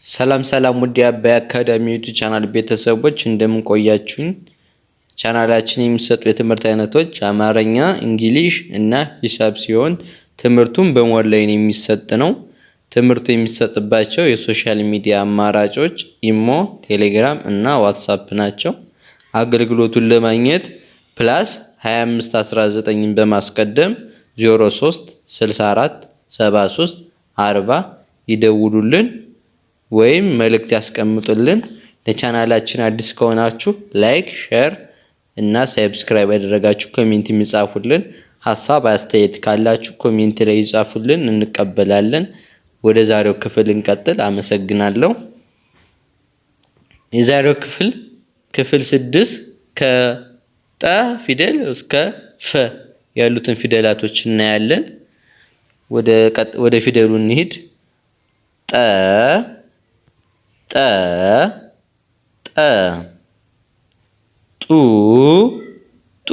ሰላም ሰላም ውድ የአባይ አካዳሚ YouTube channel ቤተሰቦች፣ እንደምን ቆያችሁኝ? ቻናላችን የሚሰጡ የትምህርት አይነቶች አማርኛ፣ English እና ሂሳብ ሲሆን ትምህርቱም በኦንላይን የሚሰጥ ነው። ትምህርቱ የሚሰጥባቸው የ social media አማራጮች ኢሞ፣ ቴሌግራም እና WhatsApp ናቸው። አገልግሎቱን ለማግኘት +2519ን በማስቀደም 03 64 73 40 ይደውሉልን ወይም መልእክት ያስቀምጡልን። ለቻናላችን አዲስ ከሆናችሁ like፣ share እና subscribe ያደረጋችሁ comment የሚጻፉልን፣ ሀሳብ አስተያየት ካላችሁ comment ላይ ይጻፉልን፣ እንቀበላለን። ወደ ዛሬው ክፍል እንቀጥል። አመሰግናለሁ። የዛሬው ክፍል ክፍል 6 ከጠ ፊደል እስከ ፈ ያሉትን ፊደላቶች እናያለን። ወደ ፊደሉ እንሂድ። ጠ፣ ጠ፣ ጠ፣ ጡ፣ ጡ፣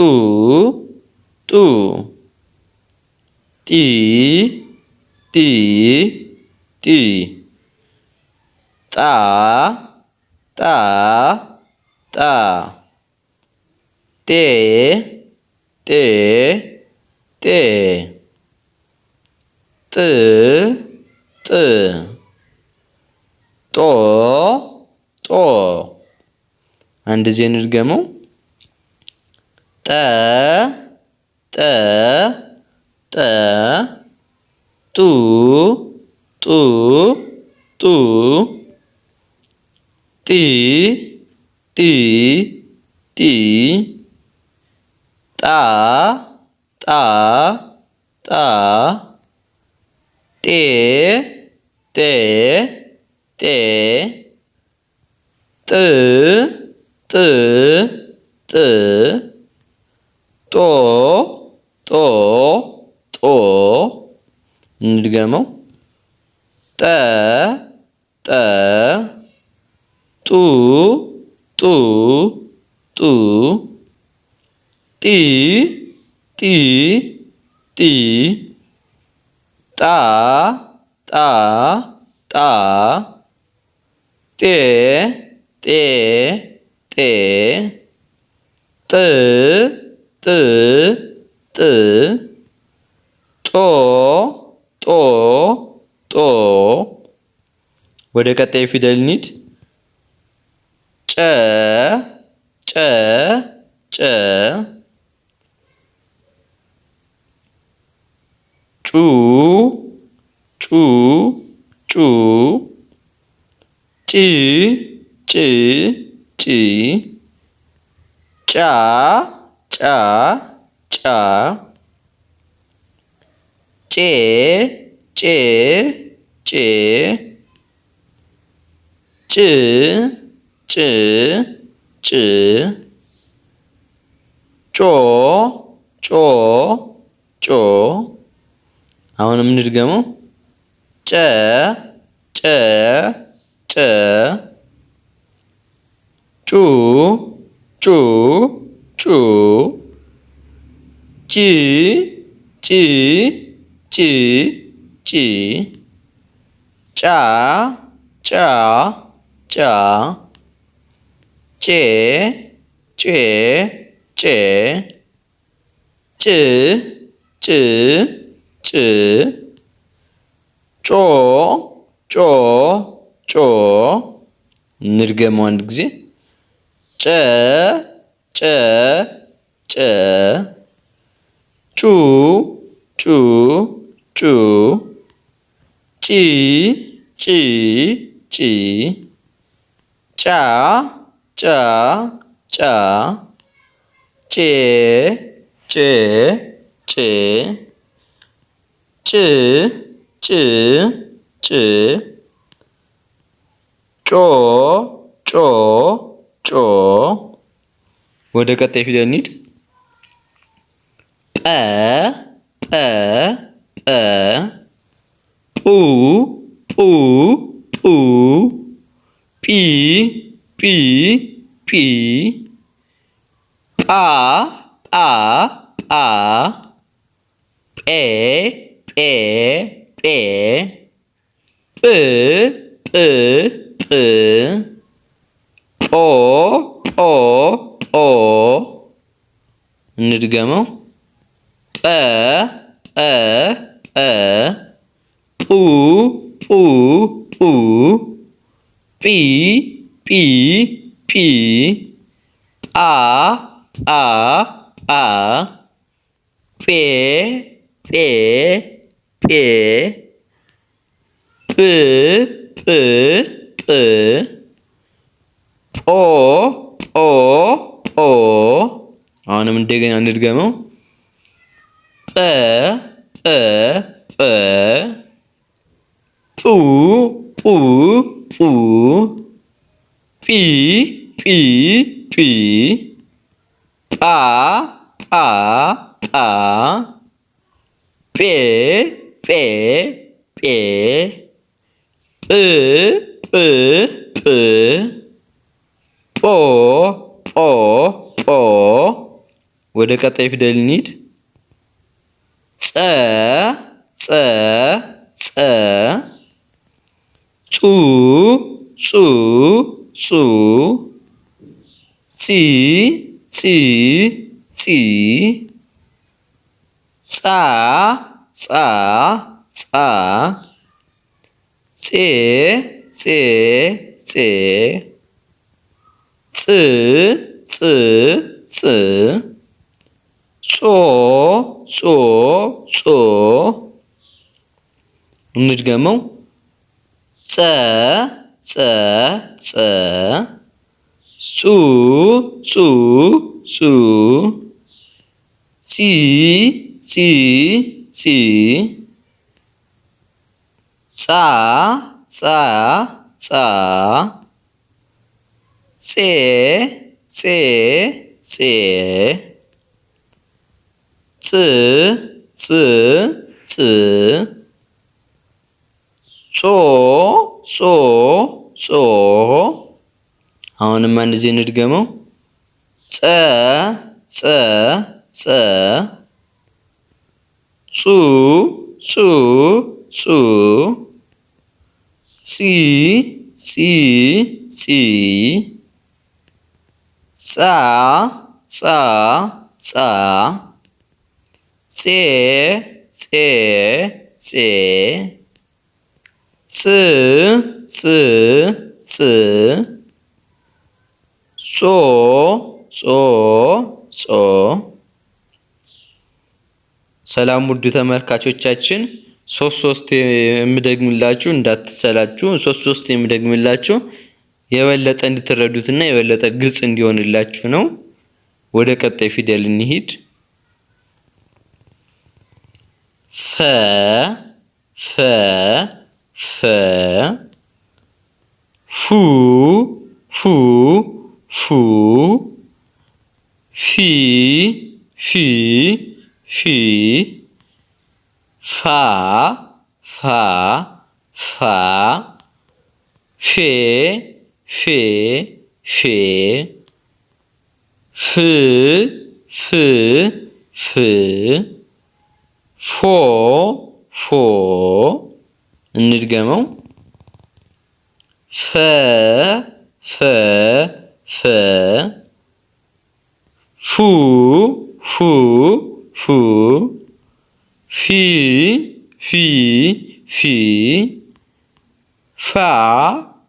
ጡ፣ ጢ፣ ጢ፣ ጢ፣ ጣ፣ ጣ፣ ጣ፣ ጤ፣ ጤ፣ ጤ፣ ጥ፣ ጥ፣ ጦ፣ ጦ። አንድ ጊዜ እንድገመው። ጠ፣ ጠ፣ ጠ፣ ጡ፣ ጡ፣ ጡ፣ ጢ፣ ጢ፣ ጢ፣ ጣ፣ ጣ፣ ጣ፣ ጤ፣ ጤ፣ ጤ፣ ጥ፣ ጥ፣ ጥ፣ ጦ፣ ጦ፣ ጦ። እንድገመው። ጠ፣ ጠ፣ ጡ፣ ጡ፣ ጡ፣ ጢ፣ ጢ፣ ጢ፣ ጣ፣ ጣ፣ ጣ፣ ጤ፣ ጤ፣ ጤ፣ ጥ፣ ጥ፣ ጥ፣ ጦ፣ ጦ፣ ጦ። ወደ ቀጣዩ ፊደል እንሂድ። ጨ፣ ጨ፣ ጨ፣ ጩ፣ ጩ፣ ጩ፣ ጭ፣ ጭ፣ ጭ፣ ጫ፣ ጫ፣ ጫ፣ ጬ፣ ጬ፣ ጬ፣ ጭ፣ ጭ፣ ጭ፣ ጮ፣ ጮ፣ ጮ። አሁንም እንድገመው። ጨ፣ ጨ፣ ጨ፣ ጩ፣ ጩ፣ ጩ፣ ጭ፣ ጭ፣ ጭ፣ ጭ፣ ጫ፣ ጫ፣ ጫ፣ ጬ፣ ጬ፣ ጬ፣ ጭ፣ ጭ፣ ጭ፣ ጮ፣ ጮ፣ ጮ። እንድገመው አንድ ጊዜ። ጨ፣ ጨ፣ ጨ፣ ጩ፣ ጩ፣ ጩ፣ ጭ፣ ጭ፣ ጭ፣ ጫ፣ ጫ፣ ጫ፣ ጬ፣ ጬ፣ ጬ፣ ጭ፣ ጭ፣ ጭ፣ ጮ፣ ጮ፣ ጮ። ወደ ቀጣይ ፊደል እንሂድ። ጰ፣ ጰ፣ ጰ፣ ጱ፣ ጱ፣ ጱ፣ ጲ፣ ጲ፣ ጲ፣ ጳ፣ ጳ፣ ጳ፣ ጴ፣ ጴ፣ ጴ፣ ጵ፣ ጵ፣ ጵ ጶ ጶ ጶ። እንድገመው። ጰ ጰ ጰ ጱ ጱ ጱ ጲ ጲ ጲ ጳ ጳ ጳ ጴ ጴ ጴ ጵ ጵ ጵ ጶ ጶ ጶ። አሁንም እንደገና እንድገመው። ጰ ጰ ጰ ጱ ጱ ጹ ጲ ጲ ጲ ጳ ጳ ጳ ጴ ጴ ጴ ጵ ጵ ጵ ጶ ጶ ጶ። ወደ ቀጣይ ፊደል እንሂድ። ጸ ጸ ጸ ጹ ጹ ጹ ጺ ጺ ጺ ጻ ጻ ጻ ጼ ጼ ጼ ጽ ጽ ጽ ጾ ጾ ጾ። እንድገመው። ጸ ጸ ጸ ጹ ጹ ጹ ጺ ጺ ጺ ጻ ጻ ጻ ጼ ጼ ጼ ጽ ጽ ጽ ጾ ጾ ጾ። አሁንም አንድ ጊዜ እንድገመው። ጸ ጸ ጸ ጹ ጹ ጹ ጺ ጺ ጺ ጻ ጻ ጻ ጼ ጼ ጼ ጽ ጽ ጽ ጾ ጾ ጾ። ሰላም ውድ ተመልካቾቻችን፣ ሶስት ሶስት የምደግምላችሁ እንዳትሰላችሁ፣ ሶስት ሶስት የምደግምላችሁ የበለጠ እንድትረዱትና የበለጠ ግልጽ እንዲሆንላችሁ ነው። ወደ ቀጣይ ፊደል እንሂድ። ፈ ፈ ፈ ፉ ፉ ፉ ፊ ፊ ፊ ፋ ፋ ፋ ፌ ፌ ፌ ፍ ፍ ፍ ፎ ፎ። እንድገመው። ፈ ፈ ፈ ፉ ፉ ፉ ፊ ፊ ፊ ፋ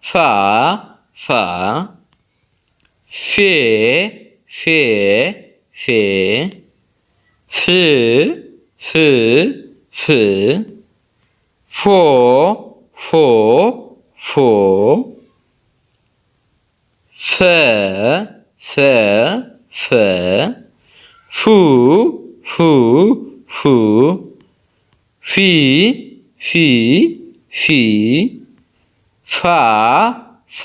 ፋ ፋ ፌ ፌ ፌ ፍ ፍ ፍ ፎ ፎ ፎ ፈ ፈ ፈ ፉ ፉ ፉ ፊ ፊ ፊ ፋ ፋ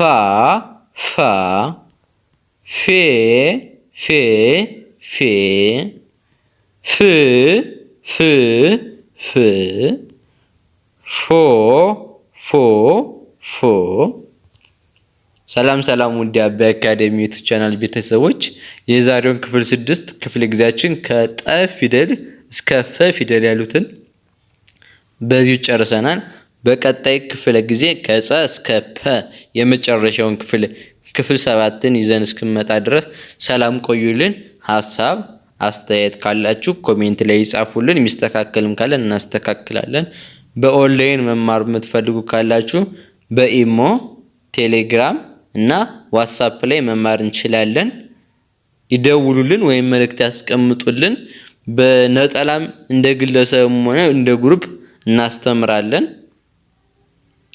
ፋ ፌ ፌ ፌ ፍ ፍ ፍ ፎ ፎ ፎ። ሰላም ሰላም ውድ የአባይ አካዳሚ ዩቲዩብ ቻናል ቤተሰቦች፣ የዛሬውን ክፍል 6 ክፍለ ጊዜያችን ከጠ ፊደል እስከ ፈ ፊደል ያሉትን በዚሁ ጨርሰናል። በቀጣይ ክፍለ ጊዜ ከፀ እስከ ፐ የመጨረሻውን ክፍል ክፍል 7ን ይዘን እስክመጣ ድረስ ሰላም ቆዩልን። ሀሳብ አስተያየት ካላችሁ comment ላይ ይጻፉልን። የሚስተካከልም ካለ እናስተካክላለን። በኦንላይን መማር የምትፈልጉ ካላችሁ በኢሞ፣ ቴሌግራም እና ዋትሳፕ ላይ መማር እንችላለን። ይደውሉልን ወይም መልእክት ያስቀምጡልን። በነጠላም እንደ ግለሰብም ሆነ እንደ group እናስተምራለን።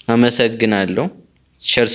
አመሰግናለሁ። ቸር።